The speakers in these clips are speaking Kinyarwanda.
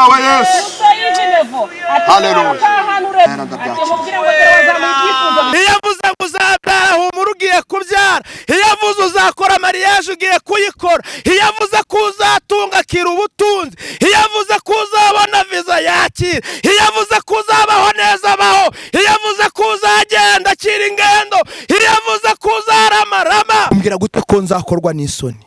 Cyawe Yesu. Haleluya. Iyo avuze ngo uzabyara, humura, ugiye kubyara. Iyo avuze uzakora mariage, ugiye kuyikora. Iyo avuze ko uzatunga, akira ubutunzi. Iyo avuze ko uzabona viza, yakira. Iyo avuze ko uzabaho neza, abaho. Iyo avuze ko uzagenda, akira ingendo. Iyo avuze ko uzaramarama. Umbwira gute ko nzakorwa n'isoni?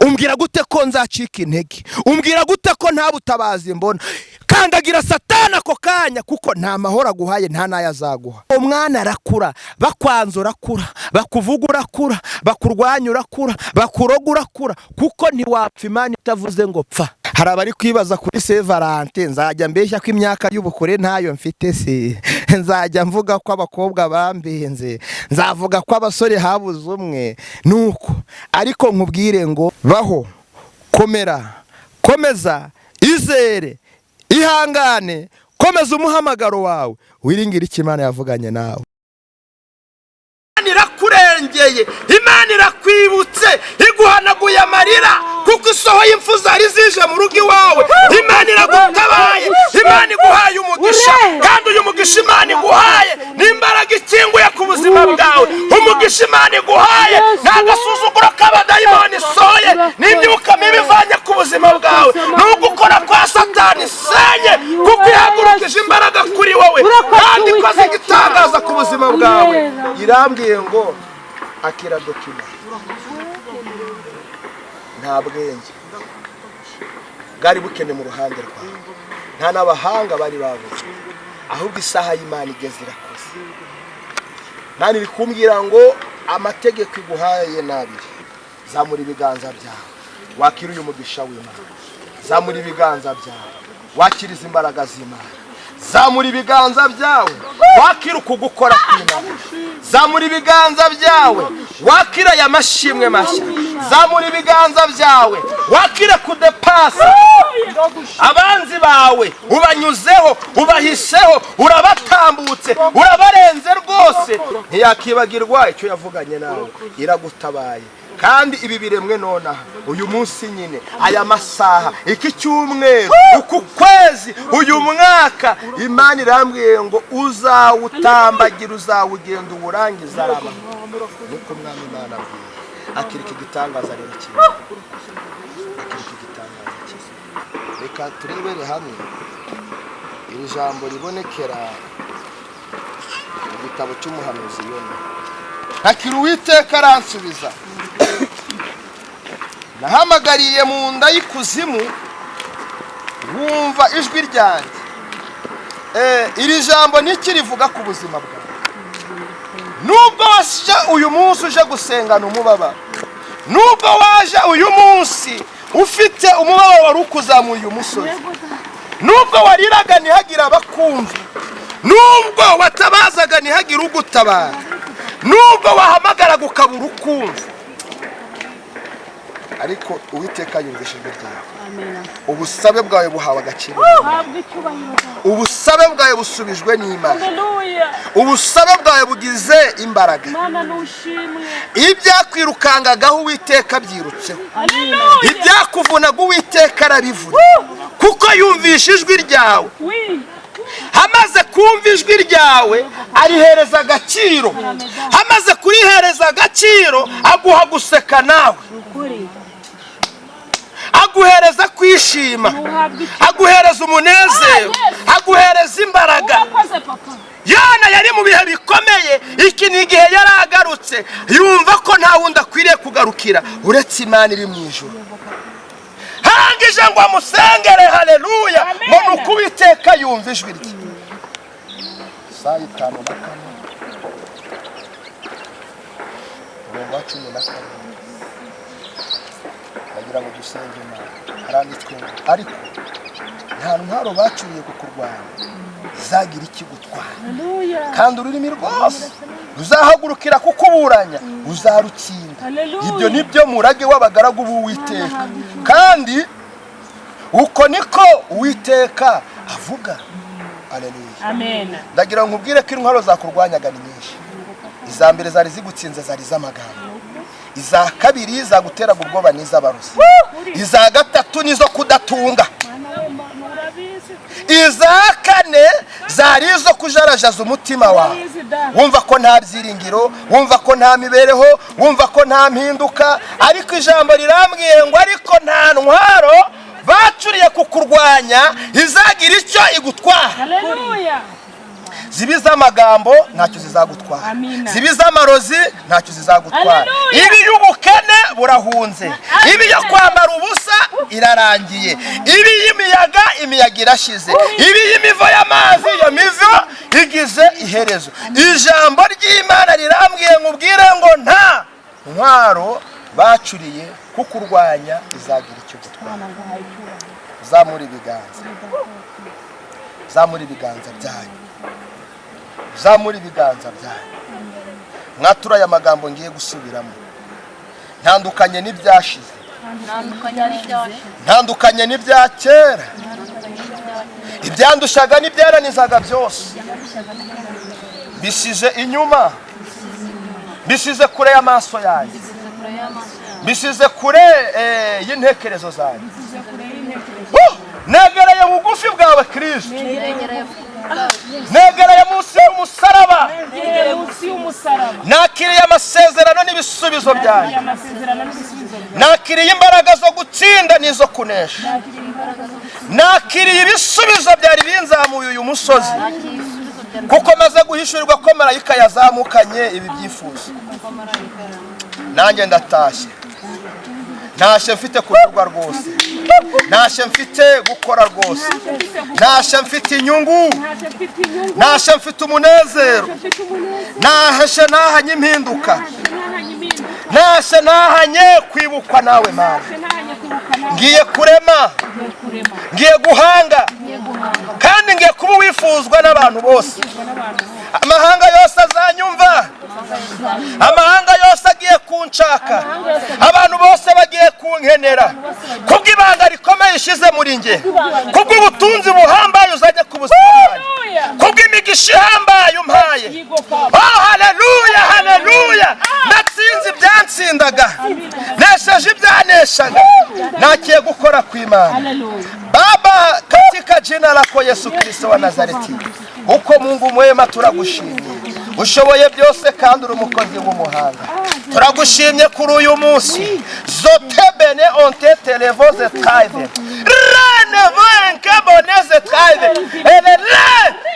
Umbwira gute ko nzacika intege? Umbwira gute ko nta butabazi mbona? Kandagira Satani ako kanya, kuko nta mahoro aguhaye, nta n'ayo azaguha. Umwana arakura, bakwanza urakura, bakuvuga urakura, bakurwanya urakura, bakuroga urakura, kuko ntiwapfa Imana itavuze ngo pfa. Hari abari kwibaza kuri Saint Valentin: nzajya mbeshya ko imyaka y'ubukure ntayo mfite se? Nzajya mvuga ko abakobwa bambenze? Nzavuga ko abasore habuze umwe? Nuko ariko nkubwire ngo baho, komera, komeza, izere, ihangane, komeza umuhamagaro wawe, wiringire icyo Imana yavuganye nawe. Imana irakurengeye, Imana irakwibutse, iguhanaguye amarira kuko isohoye impfu zari zije mu rugo iwawe. Imana iragutabaye, Imana iguhaye umugisha. Kandi uyu mugisha Imana iguhaye ni imbaraga ikinguye ku buzima bwawe. Umugisha Imana iguhaye ni agasuzuguro k'abadayimoni isohoye, ni imyuka mibi ivanye ku buzima bwawe, ni ugukora kwa Satani isenye, kuko ihagurukije imbaraga kuri wowe kandi ikoze igitangaza ku buzima bwawe. Irambwiye ngo akira document. Nta bwenge bwari bukene mu ruhande rwawe, nta n'abahanga bari babuze, ahubwo isaha y'Imana igeze irakoze. Imana iri kumbwira ngo amategeko iguhaye ni abiri. Zamura ibiganza byawe wakira uyu mugisha w'Imana. Zamura ibiganza byawe wakiriza imbaraga z'Imana. Zamura ibiganza byawe wakira ukugukora kw'Imana. Zamura ibiganza byawe wakira aya mashimwe mashya. Zamura ibiganza byawe wakire kudepasa abanzi bawe. Ubanyuzeho, ubahiseho, urabatambutse, urabarenze rwose. Ntiyakibagirwa icyo yavuganye nawe, iragutabaye. Kandi ibi biremwe nonaha, uyu munsi nyine, aya masaha, iki cyumweru, uku kwezi, uyu mwaka, Imana irambwiye ngo uzawutambagira, uzawugenda uwurangiza araba. Niko Mwami Imana abwiye. Akira iki gitangaza rero kimwe, akira iki gitangaza cyiza. Reka turebere hamwe iri jambo ribonekera mu gitabo cy'umuhanuzi Yona. Akira Uwiteka aransubiza: nahamagariye mu nda y'ikuzimu, wumva ijwi ryanjye. Iri jambo niki rivuga ku buzima bwawe? Nubwo waje uyu munsi uje gusengana umubabaro, nubwo waje uyu munsi ufite umubabaro wari ukuzamuye uyu musozi, nubwo wariraga ntihagire abakumva, nubwo watabazaga ntihagire ugutabara, nubwo wahamagaraga ukabura ukumva, ariko Uwiteka yumvishe ijwi ryawe. Ubusabe bwawe buhawe agaciro. Habwa icyubahiro. Ubusabe bwawe busubijwe n'Imana. Haleluya. Ubusabe bwawe bugize imbaraga. Mana, nushimwe. Ibyakwirukangagaho Uwiteka byirutseho. Haleluya. Ibyakuvunaga Uwiteka arabivuna, kuko yumvishe ijwi ryawe. Amaze kumva ijwi ryawe, arihereza agaciro. Amaze kurihereza agaciro, aguha guseka nawe, Ukuri. aguhereza kwishima, Uhabwa icyubahiro. aguhereza umunezero, aguhereza imbaraga. Urakoze, papa. Yona yari mu bihe bikomeye. Iki ni igihe yari agarutse, yumva ko nta wundi akwiriye kugarukira uretse Imana iri mu ijuru. Harangije ngo amusengere. Haleluya! Amen. Ngo ni uko Uwiteka yumva ijwi rye. Saa 54, umurongo wa 17. Bagira ngo dusenge Imana. Haranditswe ngo: ariko nta ntwaro bacuriye kukurwanya izagira ikigutwara, Haleluya. kandi ururimi rwose ruzahagurukira kukuburanya uzarutsinda. Haleluya. Ibyo ni byo murage w'abagaragu b'Uwiteka, kandi uko niko Uwiteka avuga. Aleluya! Amen. Ndagira ngo nkubwire ko intwaro zakurwanyaga ni nyinshi. Iza mbere zari zigutsinze zari iz'amagambo, iza kabiri zaguteraga ubwoba n'iz'abarozi, iza gatatu nizo kudatunga. Mana we, urabizi. Iza kane zari izo kujarajaza umutima wawe, wumva ko nta byiringiro, wumva ko nta mibereho, wumva ko nta mpinduka. Ariko ijambo rirambwiye ngo ariko nta ntwaro bacuriye kukurwanya izagira icyo igutwara. Haleluya. Ziba iz'amagambo, ntacyo zizagutwara. Amina. Ziba iz'amarozi, ntacyo zizagutwara. Haleluya. Ibi y'ubukene burahunze, ibi yo kwambara ubusa irarangiye, ibi y'imiyaga, imiyaga irashize, ibi y'imivo y'amazi, iyo mivo igize iherezo. Ijambo ry'Imana rirambwiye ngo ubwire ngo nta ntwaro bacuriye kukurwanya izagira icyo gutwara. Zamura ibiganza, zamura ibiganza byanyu, zamura ibiganza byanyu. Mwatura aya magambo ngiye gusubiramo: ntandukanye n'ibyashize, ntandukanye n'ibya kera, ibyandushaga n'ibyarananizaga byose mbisize inyuma, mbisize kure y'amaso yanjye, mbisize kure y'intekerezo zanjye. Negereye bugufi bwawe Kirisito, negereye munsi y'umusaraba. Negereye munsi y'umusaraba. Nakiriye amasezerano n'ibisubizo byanjye. Amasezerano n'ibisubizo byawe. Nakiriye imbaraga zo gutsinda n'izo kunesha. Nakiriye ibisubizo byari binzamuye uyu musozi, kuko maze guhishurirwa ko marayika yazamukanye ibi byifuzo. Nanjye ndatashye, ntashye mfite kunyurwa rwose, ntashye mfite gukora rwose, ntashye mfite inyungu, Ntacyo mfite inyungu. ntashye mfite umunezero, Mfite umunezero. ntashye ntahanye impinduka, Ntahanye impinduka. ntashye ntahanye kwibukwa nawe Mana. Ntahanye kwibuka nawe. Ngiye kurema, Ngiye kurema. ngiye guhanga, kandi ngiye kuba uwifuzwa n'abantu bose. N'abantu bose. Amahanga yose azanyumva, amahanga yose agiye kunshaka, abantu bose bagiye kunkenera kubw'ibanga rikomeye ishize muri nge, kubw'ubutunzi buhambaye uzajya ku buzima bwanjye, Haleluya. kubw'imigisha ihambaye umpaye. Yigo papa. Oh, haleluya, haleluya! Natsinze ibyansindaga, nesheje ibyaneshaga, nakiye gukora kw'Imana. Haleluya. Baba, katika jina lako Yesu Kristo wa Nazareti, uko Mungu mwema, turagushimye, ushoboye byose kandi uri umukozi w'umuhanga. Turagushimye kuri uyu munsi. Zote bene onte televo zetraive rene voenke bone zetraive elele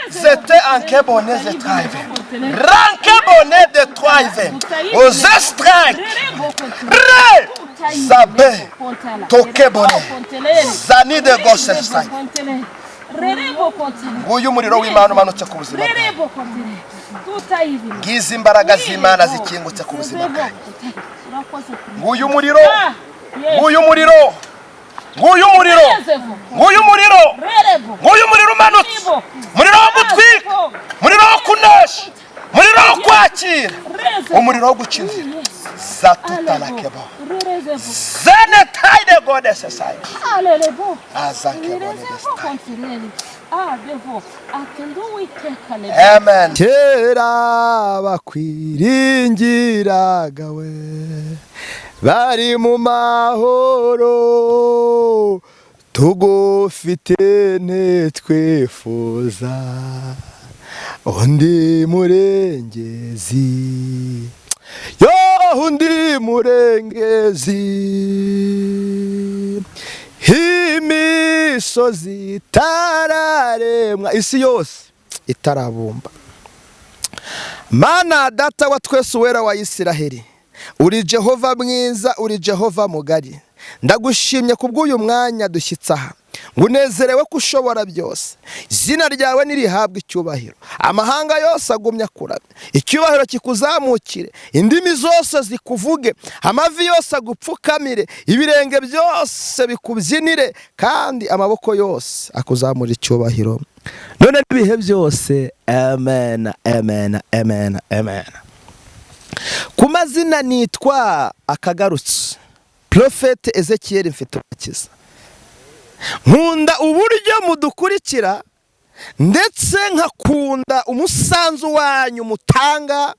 zete anke bone zetraive ranke bone de traive ozestrike re zabe toke bone zani de gosesai. Nguyu umuriro w'Imana umanutse ku buzima bwawe. Ngizi imbaraga z'Imana zikingutse ku buzima bwawe. Nguyu umuriro, nguyu umuriro, nguyu umuriro, nguyu umuriro, nguyu umuriro umanutse, umuriro wo gutwika, umuriro wo kunesha, umuriro wo kwakira, umuriro wo guca inzira zatutalakebo zenetaide godesesai azankebone. Amen. Kera bakwiringiraga we bari mu mahoro, tugufite ntitwifuza undi murengezi, yo undi murengezi. Imisozi itararemwa, isi yose itarabumba. Mana Data wa twese, Uwera wa Isiraheli, uri Jehova mwiza, uri Jehova mugari. Ndagushimye kubw'uyu mwanya dushyitse aha, ngo unezerewe ko ushobora byose. Izina ryawe nirihabwe icyubahiro, amahanga yose agumya kuramya. Icyubahiro kikuzamukire, indimi zose zikuvuge, amavi yose agupfukamire, ibirenge byose bikubyinire, kandi amaboko yose akuzamura icyubahiro, none n'ibihe byose. Amen, amen, amen, amen. Ku mazina nitwa Akagarutse Porofete Ezekiel Mfite. Nkunda uburyo mudukurikira, ndetse nkakunda umusanzu wanyu mutanga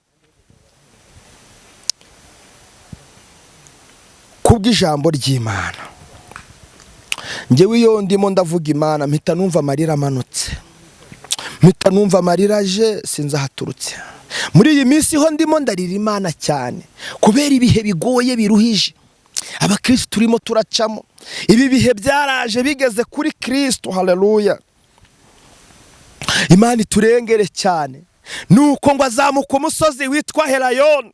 kubw'ijambo ry'Imana. Ngewe iyo ndimo ndavuga Imana mpita numva amarira amanutse, mpita numva amarira aje, sinzi ahaturutse. Muri iyi minsi ho ndimo ndarira Imana cyane kubera ibihe bigoye biruhije abakristo turimo turacamo. Ibi bihe byaraje bigeze kuri Kristo, haleluya. Imana iturengere cyane. Nuko ngo azamuka umusozi witwa Herayoni.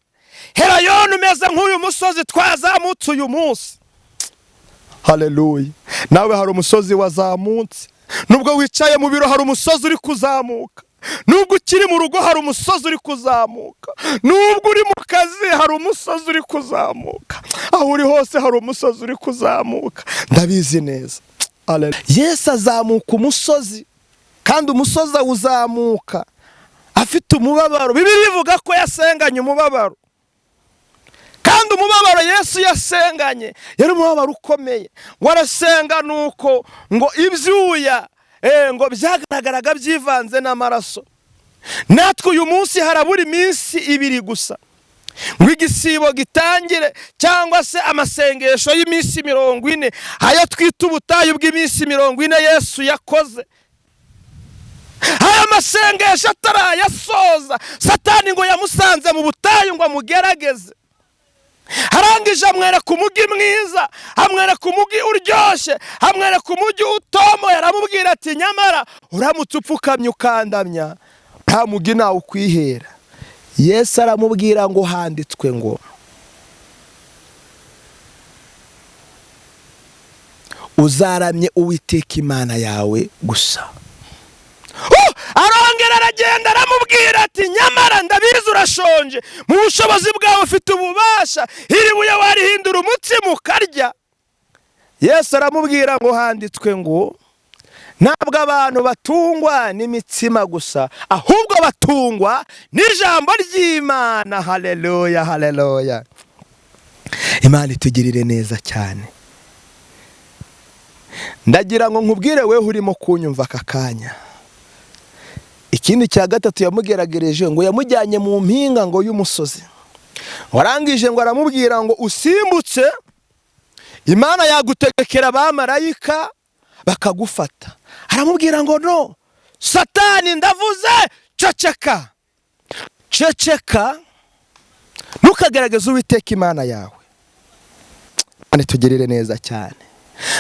Herayoni umeze nk'uyu musozi twazamutse uyu munsi, haleluya. Nawe hari umusozi wazamutse. Nubwo wicaye mu biro hari umusozi uri kuzamuka, nubwo ukiri mu rugo hari umusozi uri kuzamuka, nubwo uri mu kazi hari umusozi uri kuzamuka, aho uri hose hari umusozi uri kuzamuka, ndabizi neza. Yesu azamuka umusozi, kandi umusozi awuzamuka afite umubabaro. Bibiliya ivuga ko yasenganye umubabaro, kandi umubabaro Yesu yasenganye yari umubabaro ukomeye. Ngo arasenga nuko ngo ibyuya ngo byagaragaraga byivanze n'amaraso. Natwe uyu munsi harabura iminsi ibiri gusa ngo igisibo gitangire, cyangwa se amasengesho y'iminsi 40, ayo twita ubutayu bw'iminsi 40 Yesu yakoze. Aya masengesho atarayasoza, Satani ngo yamusanze mu butayu ngo amugerageze. Arangije amwereka umugi mwiza, amwereka umugi uryoshye, amwereka umugi utomoye, aramubwira ati nyamara uramutse upfukamye ukandamya nta mugi nawe ukwihera. Yesu aramubwira ngo handitswe ngo uzaramye Uwiteka Imana yawe gusa. Arongera aragenda aramubwira ati nyamara ndabizi urashonje, mu bushobozi bwawe ufite ububasha, iri buye warihindura umutsima ukarya. Yesu aramubwira ngo handitswe ngo ntabwo abantu batungwa n'imitsima gusa, ahubwo batungwa n'ijambo ry'Imana. Haleluya, haleluya. Imana itugirire neza cyane. Ndagira ngo nkubwire wewe urimo kunyumva aka kanya. Ikindi cya gatatu yamugeragereje ngo yamujyanye mu mpinga ngo y'umusozi. Warangije ngo aramubwira ngo usimbutse Imana yagutegekera abamarayika bakagufata. Aramubwira ngo no, Satani ndavuze ceceka, ceceka, ntukagerageze Uwiteka Imana yawe. Imana itugirire neza cyane.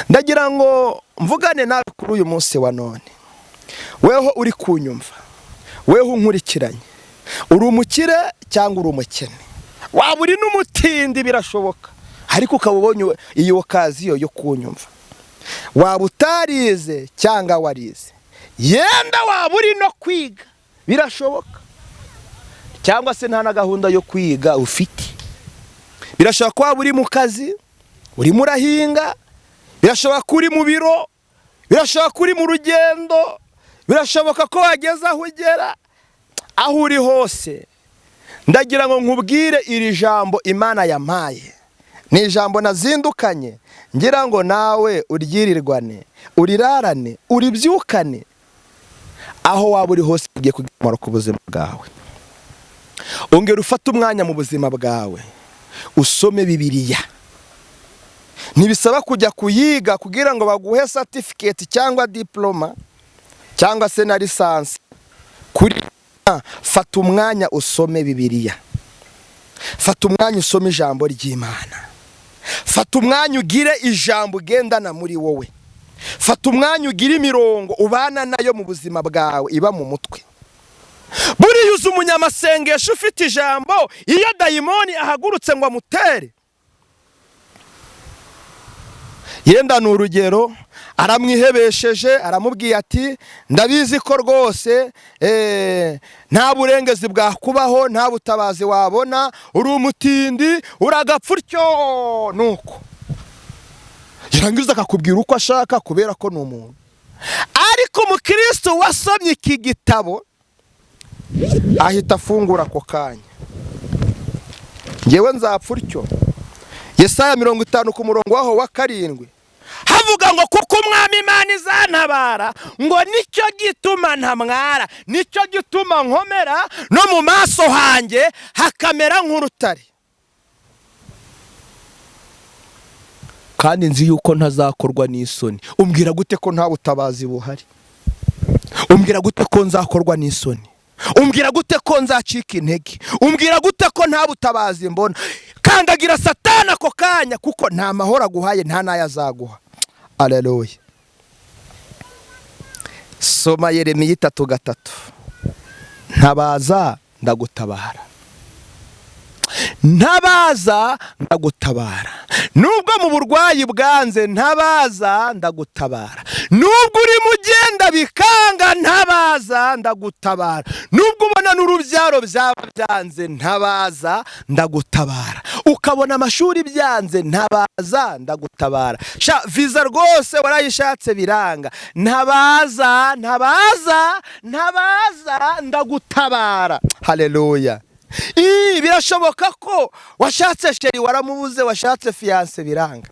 Ndagira ngo mvugane nawe kuri uyu munsi wa none. Weho uri kunyumva, weho unkurikiranye, uri umukire cyangwa uri umukene, waba uri n'umutindi birashoboka, ariko ukaba ubonye iyo okaziyo yo kunyumva. Waba utarize cyangwa warize, yenda waba uri no kwiga birashoboka, cyangwa se nta na gahunda yo kwiga ufite. Birashoboka ko waba uri mu kazi, urimo urahinga, birashoboka ko uri mu biro, birashoboka ko uri mu rugendo, birashoboka ko wageze aho ugera. Aho uri hose ndagira ngo nkubwire iri jambo Imana yampaye. Ni ijambo nazindukanye ngira ngo nawe uryirirwane, urirarane, uribyukane. Aho waba uri hose ugiye kugira umumaro ku buzima bwawe. Ongera ufate umwanya mu buzima bwawe usome Bibiliya. Ntibisaba kujya kuyiga kugira ngo baguhe certificate cyangwa diploma cyangwa se na lisansi. Kuri fata umwanya usome Bibiliya, fata umwanya usome ijambo ry'Imana, fata umwanya ugire ijambo ugendana muri wowe, fata umwanya ugire imirongo ubana nayo mu buzima bwawe iba mu mutwe. Buriya uzi umunyamasengesho ufite ijambo, iyo dayimoni ahagurutse ngo amutere, yenda ni urugero, aramwihebesheje aramubwiye ati ndabizi ko rwose nta burengezi bwakubaho, nta butabazi wabona, uri umutindi, uragapfa utyo. Nuko yarangiza akakubwira uko ashaka kubera ko ni umuntu. Ariko umukristo wasomye iki gitabo ahita afungura ako kanya, ngewe nzapfa utyo. Yesaya 50 ku murongo waho wa 7 havuga ngo kuko Umwami Imana izantabara, ngo nicyo gituma ntamwara, nicyo gituma nkomera, no mu maso hanjye hakamera nk'urutare. Kandi nzi yuko ntazakorwa n'isoni. Umbwira gute ko nta butabazi buhari? Umbwira gute ko nzakorwa n'isoni? Umbwira gute ko nzacika intege? Umbwira gute ko nta butabazi mbona? Kandagira Satani ako kanya, kuko nta mahoro aguhaye, nta n'ayo azaguha. Aleluya. Soma Yeremiya 3:3. Ntabaza ndagutabara. Ntabaza ndagutabara. Nubwo mu burwayi bwanze, ntabaza ndagutabara. Nubwo uri mugenda bikanga, ntabaza ndagutabara. Nubwo ubona n'urubyaro byaba byanze, ntabaza ndagutabara. Ukabona amashuri byanze, ntabaza ndagutabara. Sha visa rwose warayishatse biranga, ntabaza, ntabaza, ntabaza ndagutabara. Haleluya. Birashoboka ko washatse chéri waramubuze, washatse fiancé biranga.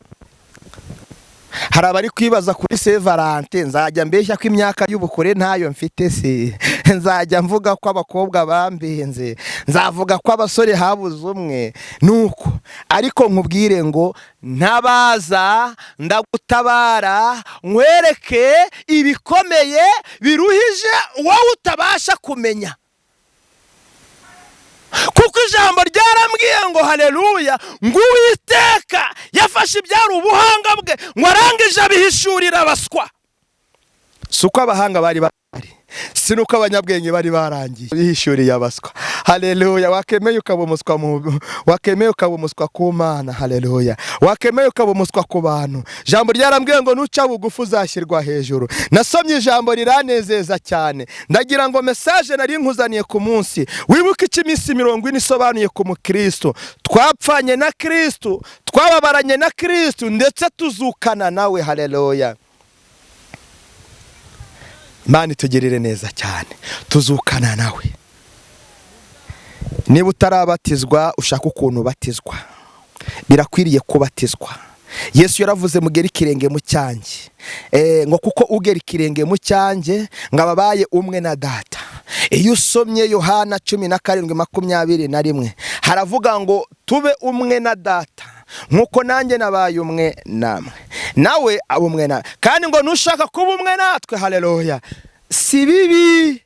Hari abari kwibaza kuri Saint Valentin, nzajya mbeshya ko imyaka y'ubukure ntayo mfite se, nzajya mvuga ko abakobwa bambenze, nzavuga ko abasore habuze umwe, nuko ariko nkubwire ngo ntabaza ndagutabara, nkwereke ibikomeye biruhije wowe utabasha kumenya. Kuko ijambo ryarambwiye ngo haleluya, ngo Uwiteka yafashe ibyari ubuhanga bwe ngo arangije abihishurira abaswa. Si uko abahanga bari bahari, si nuko abanyabwenge bari barangiye, bihishuriye abaswa. Haleluya. Wakemeye ukaba umuswa mu, wakemeye ukaba umuswa ku Mana. Haleluya. Wakemeye ukaba umuswa ku bantu. Ijambo ryarambwiye ngo nuca bugufi uzashyirwa hejuru. Nasomye ijambo riranezeza cyane. Ndagira ngo message nari nkuzaniye ku munsi, wibuke icyo iminsi 40 isobanuye ku mukristo. Twapfanye na Kristo, twababaranye na Kristo, ndetse tuzukana nawe. Haleluya. Imana itugirire neza cyane, tuzukana nawe. Niba utarabatizwa, ushaka ukuntu ubatizwa, birakwiriye kubatizwa. Yesu yaravuze mugere ikirenge mu cyanjye, ngo kuko ugera ikirenge mu cyanjye ngo ababaye umwe na data. Iyo usomye Yohana 17:21 haravuga ngo tube umwe na data nkuko nanjye nabaye umwe namwe, nawe aba umwe nawe. Kandi ngo nushaka kuba umwe natwe, haleluya, si bibi,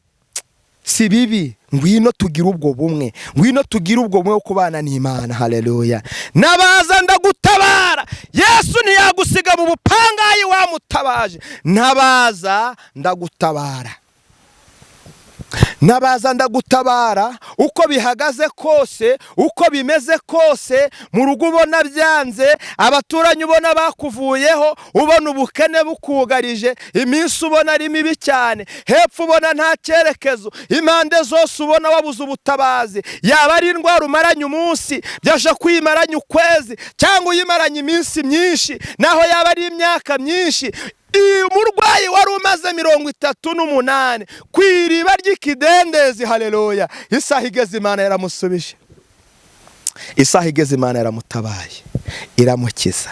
si bibi, ngwino tugire ubwo bumwe, ngwino tugire ubwo bumwe bwo kubana n'Imana. Haleluya. Nabaza ndagutabara. Yesu ntiyagusiga mu bupangayi wamutabaje. Ntabaza ndagutabara. Nabaza ndagutabara. Uko bihagaze kose, uko bimeze kose, mu rugo ubona byanze, abaturanyi ubona bakuvuyeho, ubona ubukene bukugarije, iminsi ubona ari mibi cyane, hepfo ubona nta cyerekezo, impande zose ubona wabuze ubutabazi, yaba ari indwara umaranye umunsi, byaje kuyimaranye ukwezi, cyangwa uyimaranye iminsi myinshi, naho yaba ari imyaka myinshi. Umurwayi wari umaze 38 ku iriba ry'ikidendezi, haleluya, isaha igeze Imana yaramusubije, isaha igeze Imana yaramutabaye, iramukiza.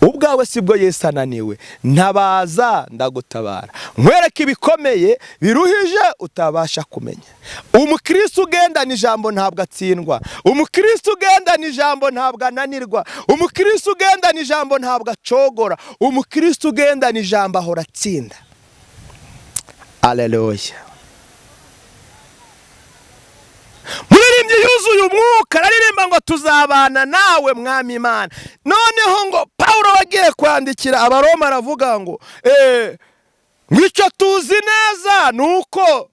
Ubwawe sibwo Yesu ananiwe. Ntabaza ndagutabara, nkwereke ibikomeye biruhije utabasha kumenya. Umukristo ugendana ijambo ntabwo atsindwa, umukristo ugendana ijambo ntabwo ananirwa, umukristo ugendana ijambo ntabwo acogora, umukristo ugendana ijambo ahora atsinda. Aleluya. Muririmbyi yuzuye umwuka araririmba ngo tuzabana nawe mwami Imana. Noneho ngo Paulo wagiye kwandikira Abaroma aravuga ngo icyo tuzi neza nuko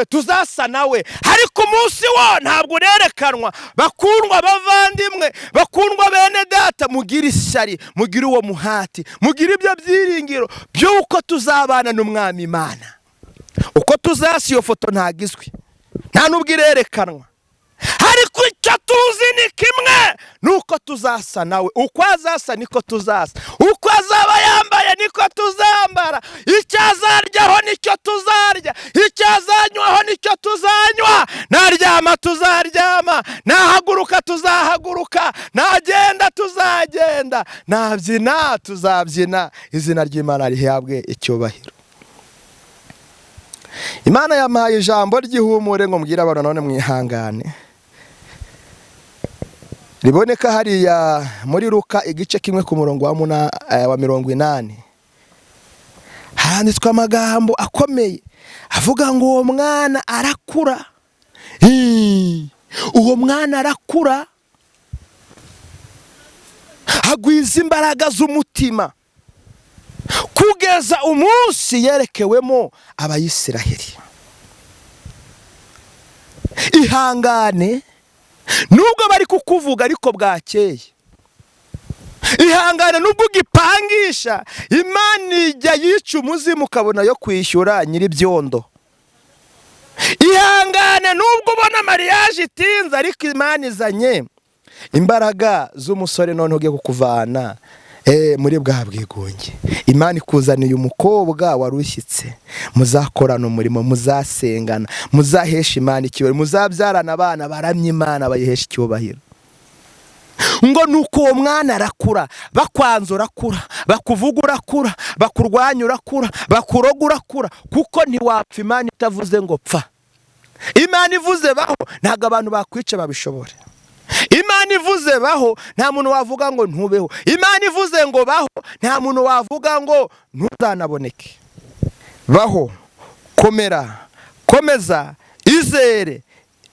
tuzasa nawe, ariko umunsi wo ntabwo urerekanwa. Bakundwa bavandimwe, bakundwa bene data, mugire ishyari, mugire uwo muhati, mugire ibyo byiringiro by'uko tuzabana n'umwami Imana. Uko tuzasa iyo foto ntagizwe, nta nubwo irerekanwa, ariko icyo tuzi ni kimwe, nuko tuzasa nawe. Uko azasa niko tuzasa, uko azaba yambaye niko tuzambara, icyo azaryaho nicyo tuzarya, icyo azanywaho nicyo tuzanywa, naryama tuzaryama, nahaguruka tuzahaguruka, nagenda tuzagenda, nabyina tuzabyina. Izina ry'Imana rihabwe icyubahiro. Imana yampaye ijambo ry'ihumure ngo mbwire abantu none mwihangane. Riboneka hariya muri Luka igice kimwe ku murongo wa 80. Handitswe amagambo akomeye avuga ngo uwo mwana arakura. Uwo mwana arakura agwiza imbaraga z'umutima kugeza umunsi yerekewemo Abayisiraheli. Ihangane nubwo bari kukuvuga ariko bwakeye. Ihangane nubwo ugipangisha, Imana ijya yica umuzimu ukabona yo kwishyura nyir'ibyondo. Ihangane nubwo ubona mariage itinze ariko Imana izanye imbaraga z'umusore none ugiye kukuvana muri bwa bwigunge. Imana ikuzaniye umukobwa warushyitse, muzakorana umurimo, muzasengana, muzahesha Imana icyubahiro, muzabyarana abana baramye Imana bayihesha icyubahiro. Ngo nuko uwo mwana arakura, bakwanza urakura, bakuvuga urakura, bakurwanya urakura, bakuroga urakura, kuko ntiwapfa Imana itavuze ngo pfa. Imana ivuze baho, ntabwo abantu bakwica babishobora. Imana ivuze baho, nta muntu wavuga ngo ntubeho. Imana ivuze ngo baho, nta muntu wavuga ngo ntuzanaboneke. Baho, komera, komeza, izere,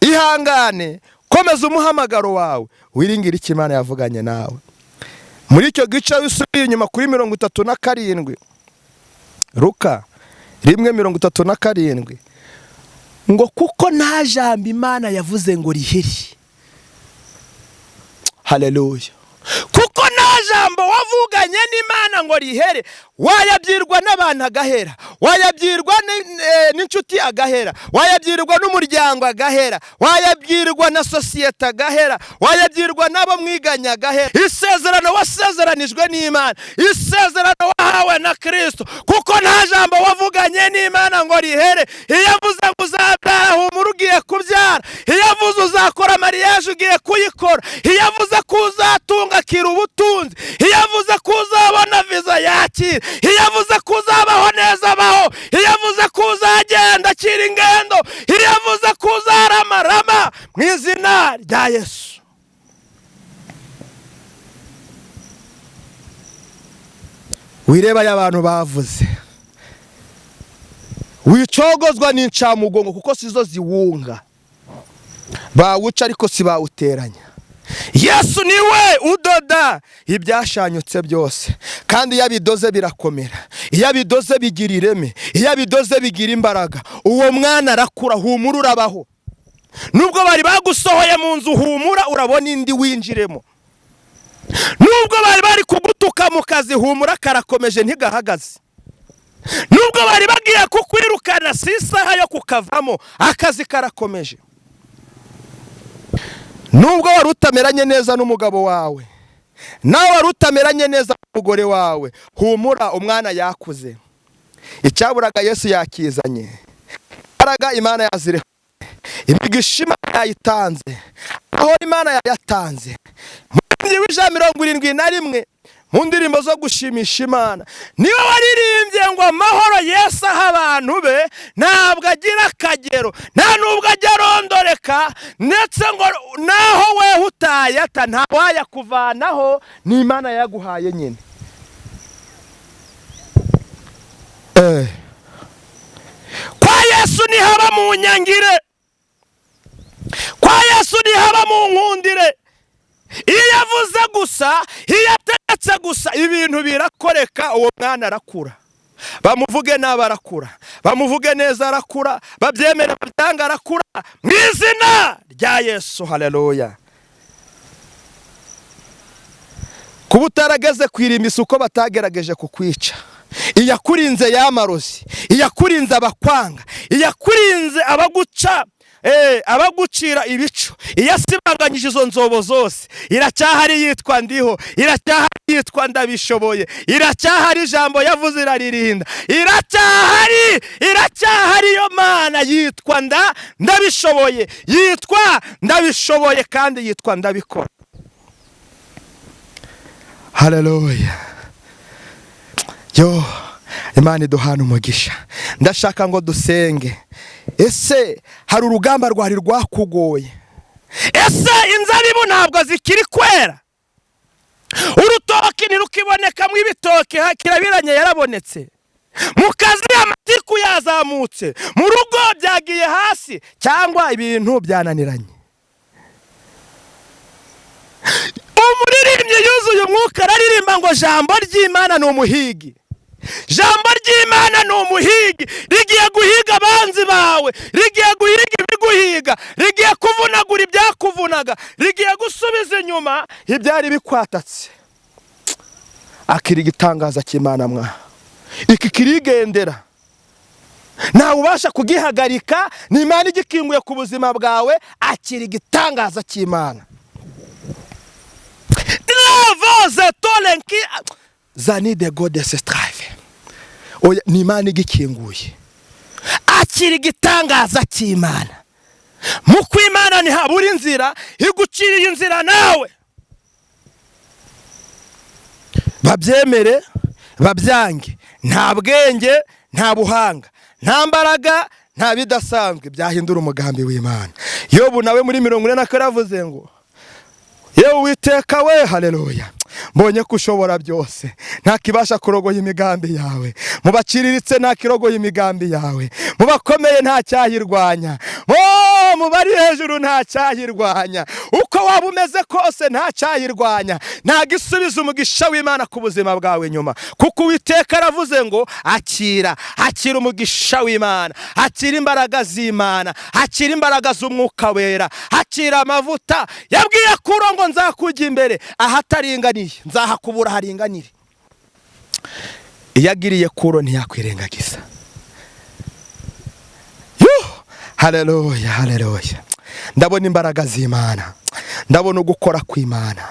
ihangane, komeza umuhamagaro wawe, wiringire icyo Imana yavuganye nawe. Muri icyo gice usubiye inyuma kuri 37, Luka 1:37, ngo kuko nta jambo Imana yavuze ngo riheri. Haleluya. Kuko nta jambo wavuganye n'Imana ngo rihere, wayabyirwa n'abantu agahera, wayabyirwa n'inshuti agahera, wayabyirwa n'umuryango agahera, wayabyirwa na sosiyete agahera, wayabyirwa n'abo mwiganye agahera. Isezerano wasezeranijwe n'Imana, isezerano wahawe na Kristo, kuko nta jambo wavuganye n'Imana ngo rihere. Iyo avuze ngo uzabyara, humura ugiye kubyara. Iyo avuze uzakora mariage ugiye kuyikora. Iyo avuze ko uzatunga akira ubutunzi. Iyo avuze ko uzabona viza yakira. Iyo avuze ko uzabaho neza baho. Iyo avuze ko uzagenda akira ingendo. Iyo avuze ko uzaramarama mu izina rya Yesu. Wireba y'abantu bavuze, wicogozwa n'incamugongo kuko sizo ziwunga, bawuca ariko si bawuteranya. Yesu niwe udoda ibyashanyutse byose, kandi iyo abidoze birakomera, iyo abidoze bigira ireme, iyo abidoze bigira imbaraga. Uwo mwana arakura, humura urabaho. Nubwo bari bagusohoye mu nzu, humura urabona indi winjiremo. Nubwo bari bari kugutuka mu kazi, humura karakomeje ntigahagaze. Nubwo bari bagiye kukwirukana, si isaha yo kukavamo, akazi karakomeje. Nubwo wari utameranye neza n'umugabo wawe, nawe wari utameranye neza n'umugore wawe, humura umwana yakuze. Icyaburaga Yesu yakizanye, imbaraga Imana yazirekuye, imigisha Imana yayitanze, aho Imana yayatanze. Mu w'ijana 71 mu ndirimbo zo gushimisha Imana, niwe waririmbye ngo amahoro Yesu aha abantu be ntabwo agira akagero, nta nubwo ajya arondoreka, ndetse ngo naho weho utayata nta wayakuvanaho, ni Imana yaguhaye nyine. Kwa Yesu ntihaba mu nyangire, kwa Yesu ntihaba mu nkundire. Iyo yavuze gusa, iyo yategetse gusa, ibintu birakoreka. Uwo mwana arakura, bamuvuge nabi arakura, bamuvuge neza arakura, babyemere babyanga arakura, mu izina rya Yesu. Haleluya. Kuba utarageze ku irimbi si uko batagerageje kukwica. Iyakurinze yamarozi, iyakurinze abakwanga, iyakurinze abaguca, abagucira ibicu, iyasibanganyije izo nzobo zose, iracyahari yitwa ndiho, iracyahari yitwa ndabishoboye, iracyahari ijambo yavuze iraririnda, iracyahari, iracyahari yo Mana yitwa ndabishoboye, yitwa ndabishoboye kandi yitwa ndabikora. Haleluya. Yo, Imana iduhana umugisha. Ndashaka ngo dusenge. Ese hari urugamba rwari rwakugoye? Ese inzabibu ntabwo zikiri kwera? Urutoki ntirukibonekamo ibitoki, kirabiranye yarabonetse. Mu kazi amatiku yazamutse, mu rugo byagiye hasi, cyangwa ibintu byananiranye. Umuririmbyi yuzuye umwuka araririmba ngo jambo ry'Imana ni umuhigi. Jambo ry'Imana ni umuhigi, rigiye guhiga abanzi bawe, rigiye guhiga ibiguhiga, rigiye kuvunagura ibyakuvunaga, rigiye gusubiza inyuma ibyari bikwatatse. Akira igitangaza cy'Imana mwa. Iki kirigendera, ntawe ubasha kugihagarika, ni Imana igikinguye ku buzima bwawe. Akira igitangaza cy'Imana. Zanide godese strive. Oya, ni Imana igikinguye. Akira igitangaza cy'Imana. Mu kw'Imana ntihabura inzira, iguciriye inzira nawe. Babyemere babyange, nta bwenge, nta buhanga, nta mbaraga, nta bidasanzwe byahindura umugambi w'Imana. Yobu nawe muri 44 avuze ngo yewe Uwiteka we, haleluya, mbonye ko ushobora byose, nta kibasha kurogoya imigambi yawe. Mu baciriritse nta kirogoya imigambi yawe, mu bakomeye nta cyayirwanya, mu bari hejuru nta cyayirwanya, uko waba umeze kose nta cyayirwanya, nta gisubiza umugisha w'Imana ku buzima bwawe nyuma. Kuko Uwiteka aravuze ngo akira, akira umugisha w'Imana, akira imbaraga z'Imana, akira imbaraga z'umwuka wera, akira amavuta. Yabwiye Kuro ngo nzakujya imbere ahataringaniye, nzahakubura haringanire. Iyo agiriye Kuro ntiyakwirengagiza. Haleluya, haleluya. Ndabona imbaraga z'Imana, ndabona ugukora kw'Imana,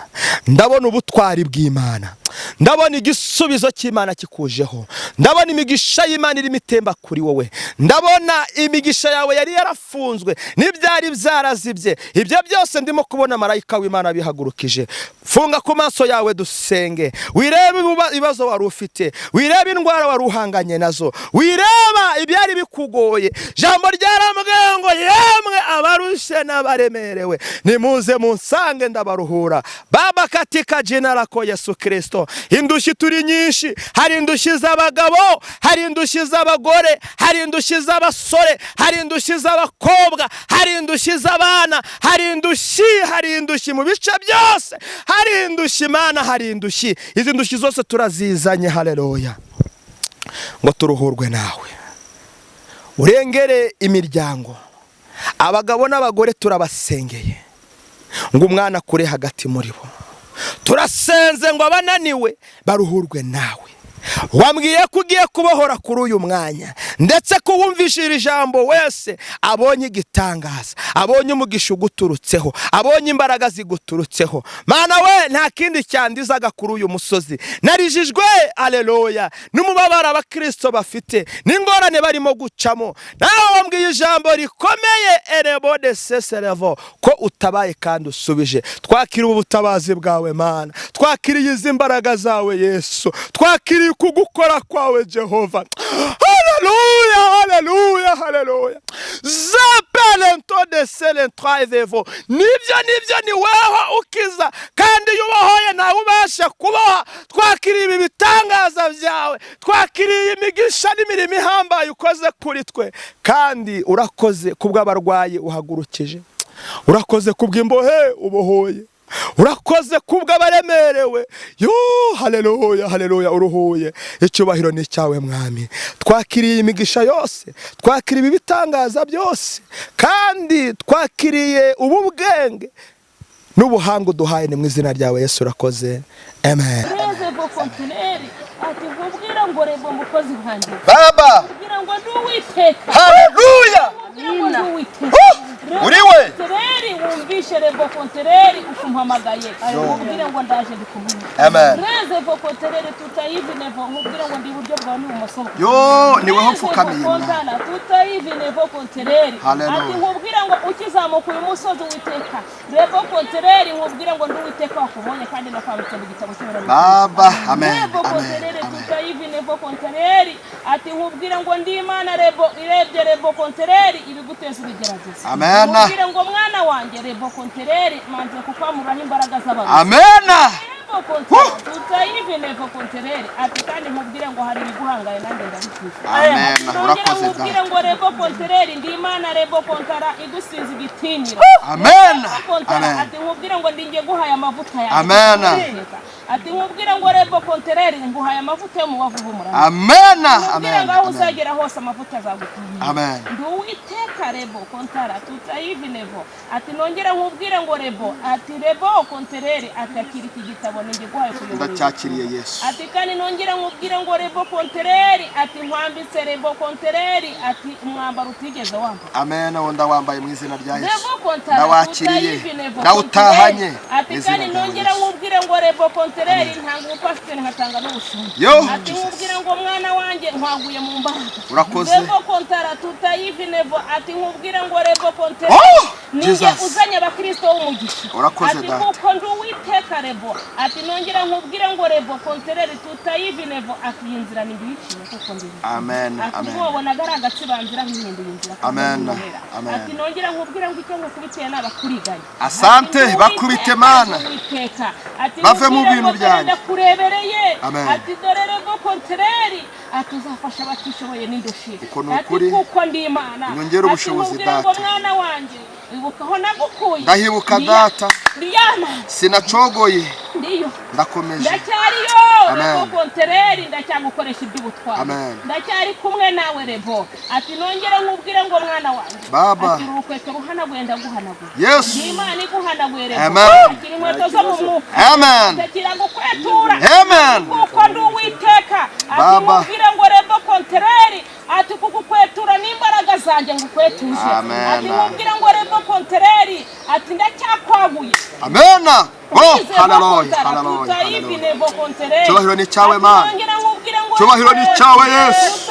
ndabona ubutwari bw'Imana, ndabona igisubizo cy'Imana kikujeho, ndabona imigisha y'Imana irimo itemba kuri wowe, ndabona imigisha yawe yari yarafunzwe n'ibyari byarazibye. Ibyo byose ndimo kubona marayika w'Imana bihagurukije. Funga ku maso yawe dusenge, wirebe ibibazo wari ufite, wirebe indwara wari uhanganye nazo, wireba ibyari bikugoye. Jambo ryarambwiye ngo yemwe abarushe n'abaremerewe, nimuze munsange ndabaruhura. Baba, katika jina lako Yesu Kristo. Indushyi turi nyinshi, hari indushyi z'abagabo, hari indushyi z'abagore, hari indushyi z'abasore, hari indushyi z'abakobwa, hari indushyi z'abana, hari indushyi, hari indushyi mu bice byose, hari indushyi Imana, hari indushyi. Izi ndushyi zose turazizanye, haleluya, ngo turuhurwe nawe. Urengere imiryango, abagabo n'abagore turabasengeye ngo umwana akure hagati muri bo. Turasenze ngo abananiwe baruhurwe nawe. Wambwiye ko ugiye kubohora kuri uyu mwanya, ndetse ko wumvishije iri jambo wese abonye igitangaza, abonye umugisha uguturutseho, abonye imbaraga ziguturutseho. Mana we, nta kindi cyandizaga kuri uyu musozi. Narijijwe, aleluya, n'umubabaro abakristo bafite, n'ingorane barimo gucamo. Nawe wambwiye ijambo rikomeye, erebode seserevo, ko utabaye kandi usubije. Twakiriye ubutabazi bwawe Mana, twakiriye izi mbaraga zawe Yesu, twakiriye kugukora kwawe Jehova. Haleluya, haleluya, haleluya. Zapelento de selentraivevo. Nibyo, nibyo, ni weho ukiza, kandi iyo ubohoye ntawe ubasha kuboha. Twakiriye ibi bitangaza byawe, twakiriye imigisha n'imirimo ihambaye ukoze kuri twe, kandi urakoze kubw'abarwayi uhagurukije, urakoze kubw'imbohe ubohoye, urakoze kubw'abaremerewe. Yo, haleluya, haleluya, uruhuye. Icyubahiro ni cyawe Mwami. Twakiriye imigisha yose, twakiriye ibitangaza byose, kandi twakiriye ubu bwenge n'ubuhanga uduhaye, ni mu izina ryawe Yesu urakoze. Amen. Ati nkubwira ngo reba mukozi wanjye, Baba, nkubwira ngo ndi Uwiteka, haleluya, nkubwira ngo ndi Uwiteka. Uri we. Kontereri wumvishe rebo kontereri ukumpamagaye, nkubwire ngo ndaje ndi kumwe. Amen. Rezevo kontereri tutayivinevo, nkubwire ngo ndi iburyo bwawe n'ibumoso bwawe. Yo, ni weho mfukamiye. Kontana tutayivinevo kontereri. Haleluya. Ati nkubwire ngo ukizamuka uyu musozi Uwiteka, rebo kontereri nkubwire ngo ndi Uwiteka wakubonye kandi nakwanditse mu gitabo cy'ibirori. Baba, amen, Rebo amen, kontereri amen. tutayivinevo kontereri. Ati nkubwire ngo ndi Imana rebo irebye rebo kontereri ibigutegura. kuguteza ibigeragezo. Amen. Nkubwire ngo mwana wanjye rebo kontereri manze kukwamuraho imbaraga z'abantu. Amena. Rebo kontereri tutayivinevo kontereri ati kandi nkubwire ngo hari ibiguhangaye nanjye ndabikiza. Amen. Nongera Urakoze nkubwire data. ngo rebo kontereri ndi Imana rebo kontara igusize igitinyiro. Amen. Rebo kontara Amen. ati nkubwire ngo ndi ngiye guhaye amavuta yawe. Amen. Ati nkubwire ngo rebo kontereri nguhaye amavuta yo mu bavu b'umurama. Amen. Nkubwire Amen. ngo aho Amen. uzagera hose amavuta azagutumira. Amen. Ndi Uwiteka rebo kontara tutayivinevo ati nongere nkubwire ngo rebo ati rebo kontereri ati akira iki gitabo ninjye guhaye kuyobora. Ndacyakiriye Yesu. Ati kandi nongere nkubwire ngo rebo kontereri ati nkwambitse rebo kontereri ati umwambaro utigeze wambara. Amen. Uwo ndawambaye mu izina rya Yesu. Rebo kontara Ndawakiriye. tutayivinevo Ndawutahanye kontereri. Ati mu izina kandi rya nongere Yesu. nkubwire ngo rebo kontereri ntanga ubupasiteri nkatanga n'ubushumba. Yo, Ati Jesus. nkubwire ngo mwana wanjye nkwaguye mu mbaraga. Urakoze. Rebo kontara tutayivinevo ati nkubwire ngo rebo kontereri Oh, ninjye Jesus. uzanye abakristo b'umugisha. Urakoze, Ati data. kuko ndi Uwiteka rebo ati nongera nkubwire ngo rebo kontereri tutayivinevo ati iyi nzira ni ndiyiciye kuko ndi Uwiteka. Amen. Ati Amen. wabonaga ari agatsibanzira nk'inkende iyi nzira kuko Amen. ndi Uwera. Amen. Ati nongera nkubwire ngo icyo ngukubitiye ni abakuriganya. Asante, Ati ndi bakubite Uwiteka, Mana. ndi Uwiteka. Ati Bave mu nkubwire bintu ngo dore byanjye. ndakurebereye. Amen. Ati dore rebo kontereri ati uzafasha abatishoboye n'indushi. Uko ni Ati ukuri. kuko ndi Imana. Unyongere ubushobozi, Ati nkubwire ngo data. mwana wanjye ibuka aho nagukuye. Ndahibuka data. Ndiyana Sinacogoye. ndiyo Ndakomeje. ndacyariyo Amen. rebo kontereri ndacyagukoresha iby'ubutwari. Amen. Ndacyari kumwe nawe rebo ati nongere nkubwire ngo mwana wanjye Baba. ati urukweto ruhanaguye ndaguhanaguye. Yesu. Ndi Imana iguhanaguye rebo. Amen. Ati inkweto zo mu mwuka. Amen. Ndakira gukwetura. Amen. Kuko ndi Uwiteka. Ati Baba. nkubwire ngo rebo kontereri ati kugukwetura n'imbaraga zanjye ngukwetuje. Amen. Ati nkubwire ngo rebo kontereri ati ndacyakwaguye. Amen. Oh, hallelujah. Hallelujah. Hallelujah. Cyubahiro ni cyawe, Mana. Cyubahiro ni cyawe, Yesu.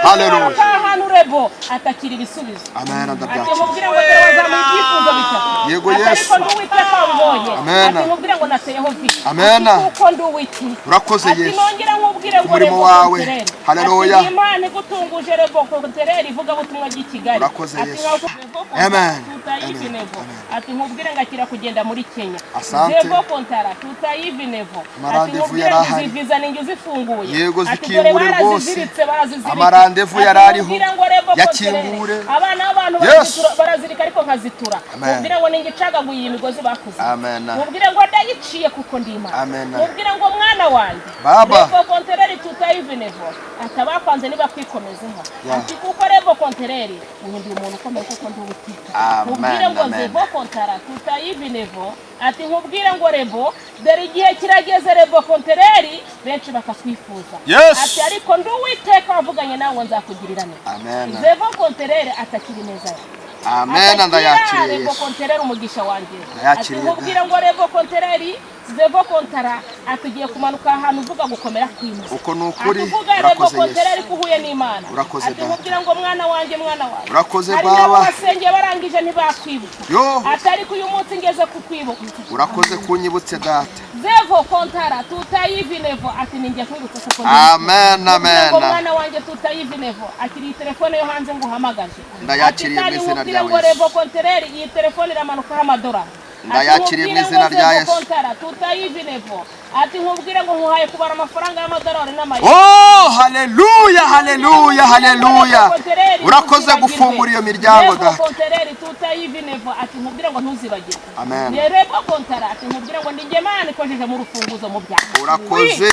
Hallelujah. Ahantu rebo atakira ibisubizo. Amen. Ati Ndabyakiriye. nkubwire ngo dore wazamuye ibyifuzo bitatu. Yego, Ati Yesu. ariko ndi Uwiteka wabibonye. Amen. Ati nkubwire ngo nateyeho vi. Amen. Ati kuko ndi Uwiteka. Urakoze, Ati Yesu. nongera nkubwire ngo Umurimo rebo wawe. kontereri. Hallelujah. Ati ndi Imana igutunguje rebo kontereri ivugabutumwa ry'i Kigali. Urakoze, Ati Yesu. nkavuga Amen. tutayivinevo. Ati nkubwire ngo akira kugenda muri Kenya. Asante. Zebo kontara tutayivinevo. Ati Amarandevu nkubwire yari ngo ahari. izi viza ninjye uzifunguye. Yego, Ati dore zikingure rwose. baraziziritse, baraziziritse. Amarandevu Ati yari ariho. nkubwire ngo rebo Yakingure. kontereri. Abana b'abantu Yes. barazirika ariko nkazitura. Amen. Nkubwire ngo ninjye icagaguye iyi migozi bakoze. Amen. Nkubwire ngo ndayiciye kuko ndi Imana. Amen. Nkubwire ngo mwana wanjye. Baba. Rebo kontereri tutayivinevo. Ati abakwanze nibakwikomezeho. Yeah. Ati kuko rebo kontereri uhinduye umuntu ukomeye kuko ndi Uwiteka. Amen, Nkubwire ngo amen. zebo kontara tutayivinevo. Ati nkubwire ngo rebo dore igihe kirageze rebo kontereri benshi bakakwifuza. Yes. Ati ariko ndi Uwiteka wavuganye nawe ngo nzakugirira neza. Amen. Zebo kontereri atakiri neza yawe. Amen. Ndayakiriye Rebo Yesu. kontereri umugisha wanjye. Ati Ndayakiriye, nkubwire ngo rebo kontereri zevo kontara atugiye kumanuka ahantu uvuga gukomera kw'Imana. Uko ni ukuri. Ati uvuga rebo Urakoze kontereri Yesu. ko uhuye n'Imana. Urakoze, Ati data. nkubwire ngo mwana wanjye mwana wanjye. Urakoze, Hari Baba. n'abo wasengeye barangije ntibakwibuka. Yo. Ati ariko uyu munsi ngeze kukwibuka. Urakoze kunyibutse data. Zevo kontara tutayivinevo ati ninjye kwibutsa kuko ndi Amen. Nkubwire Amen. ngo mwana wanjye tutayivinevo akiri iyi telefone yo hanze nguhamagaje. Ndayakiriye Ati mu kandi izina nkubwire rya ngo Yesu. rebo kontereri iyi telefone iramanukaho amadolari. Ati Ndayakiriye mu nkubwire izina ngo rya zevo Yesu. kontara tutayivinevo ati nkubwire ngo nkuhaye kubara amafaranga y'amadolari n'amayero. Oh, haleluya, haleluya, haleluya. Urakoze gufungura iyo miryango data. data. Kontereri tutayivinevo ati nkubwire ngo ntuzibagirwe. Amen. Ni rebo kontara ati nkubwire ngo ndi njye Mana ikojeje mu rufunguzo mu byaha. Urakoze.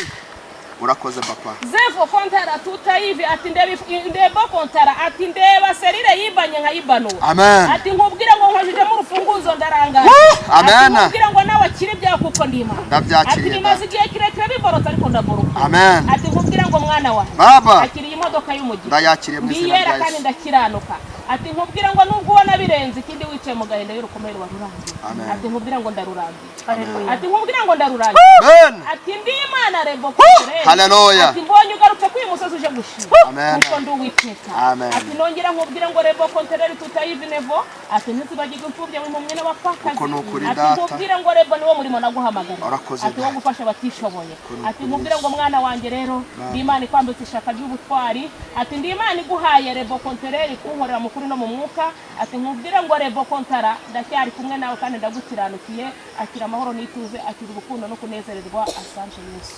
Urakoze papa. Zevo kontara tutayivi ati ndeba ndeba kontara ati ndeba serire yibanye nkayibanura. Amen. Ati nkubwire ngo nkojejemo urufunguzo ndarangara. Amen. Ati nkubwire ngo nawe akire ibyaha kuko ndi Imana. Ndabyakiriye, Ati bimaze igihe kirekire biborotse ariko ndaboroka. Amen. Ati nkubwire ngo mwana wanjye. Baba. Akiriye imodoka y'umugisha. Ndayakiriye mu izina Ndiyera rya kandi Yesu. ndakiranuka. Ati nkubwire ngo nubwo ubona birenze ikindi wicaye mu gahinda y'urukomere warurangiye. Amen. Ati nkubwire ngo ndarurangiye. Hallelujah. Ati nkubwire ngo ndarurangiye. Amen. Ati ndi Imana rebo kontereri. Hallelujah. Ati mbonye ugarutse kuri uyu musozi uje gushima. Amen. Kuko ndi Uwiteka. Amen. Ati nongera nkubwire ngo rebo kontereri tutayivinevo. Ati ntizibagirwe imfubyi impumyi n'abapfakazi. Uko ni ukuri, Ati data. nkubwire ngo rebo niwo murimo naguhamagara. Urakoze, Ati wo data. gufasha abatishoboye. Uko ni Ati ukuri, nkubwire ngo mwana wanjye rero ndi Imana ikwambitse ishaka ry'ubutwari. Ati ndi Imana iguhaye rebo kontereri kunkorera mu kuri no mu mwuka. Ati nkubwire ngo rebo kontara, ndacyari kumwe nawe kandi ndagukiranukiye. Akira amahoro n'ituze, akira urukundo no kunezererwa. Asante Yesu.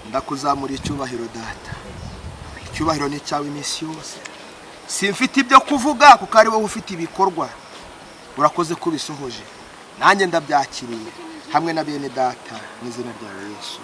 Ndakuzamura icyubahiro data, icyubahiro ni icyawe iminsi yose. Simfite ibyo kuvuga kuko ari wowe ufite ibikorwa. Urakoze ko ubisohoje, nanjye ndabyakiriye hamwe na bene data mu izina ryawe Yesu.